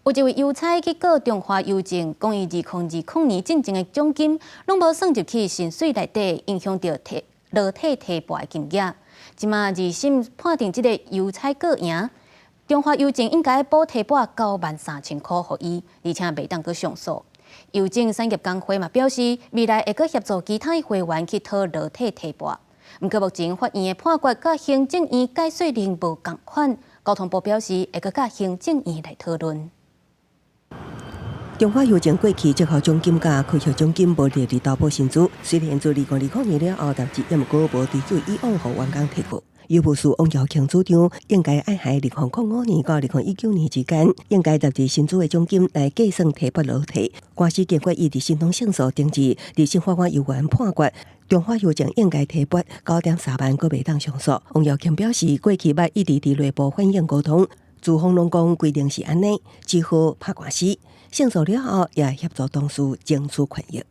有一位郵差去告中華郵政，講伊2020年進前的獎金攏無算入去薪水內底，影響著提勞退提撥的金額。這馬二審判定這个郵差告贏，中華郵政應該補提撥93,000箍予伊，而且袂當閣上訴。郵政產業工會嘛表示，未來會閣協助其他會員去討勞退提撥。毋過目前法院的判決佮行政院解說令無仝款，交通部表示會閣佮行政院來討論。中華郵政過去績效獎金佮考核獎金無列入投保薪資，雖然自2020年了後納入，毋過無追溯以往予員工提過。郵務署王耀慶主張，應該按2005年到2019年之間，應該納入薪資的獎金來計算提撥勞退。官司經過伊佇新莊勝訴，定至二審法院猶原判決，中華郵政應該提撥9.3萬，閣袂當上訴。王耀慶表示，過去捌一直佇內部反映溝通，資方攏講規定是按呢，只好拍官司。勝訴了後，也協助當事爭取權益。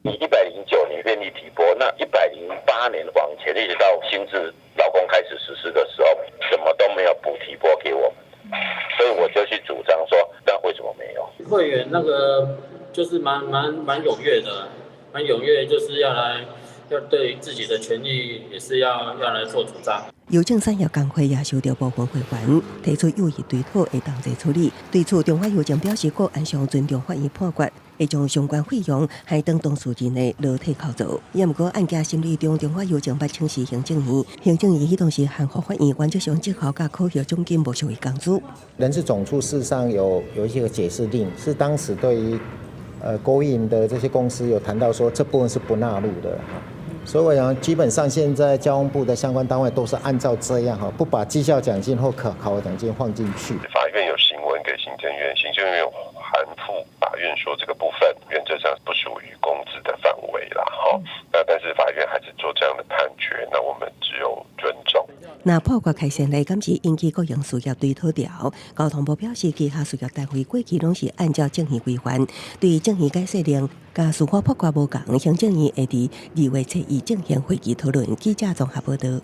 你109年願意提撥，那108年往前一直到新制勞工開始實施的時候，怎麼都沒有補提撥給我們，所以我就去主張說，那為什麼沒有？會員那個就是蠻踴躍的，蠻踴躍，就是要來要對自己的權利也是要來做主張。郵政產業工會也收著部分會員提出有意追討會當作處理。對此，中華郵政表示，個案上尊重法院判決，會將相關費用還轉當事人的勞退扣除。也毋過案件審理中，中華郵政捌請示行政院，行政院彼當時函予法院，原則上績效佮考核獎金無屬於工資。人事總處事實上有一些個解釋令，是當時對於國營的這些公司有談到說，這部分是不納入的。所以我想，基本上現在交通部的相關單位都是按照這樣哈，不把績效獎金或可考核獎金放進去。法院有行文給行政院，行政院函覆法院說這個部分原則上不屬於工資的範圍啦，哈。那但是法院還是做這樣的判決，那我們只有尊重。若判決開先例，敢是引起國營事業追討潮。交通部表示，其他事業單位過去攏是按照政院規範，對政院解釋令佮司法判決無仝，行政院會佇2月初一進行會議討論。記者綜合報導。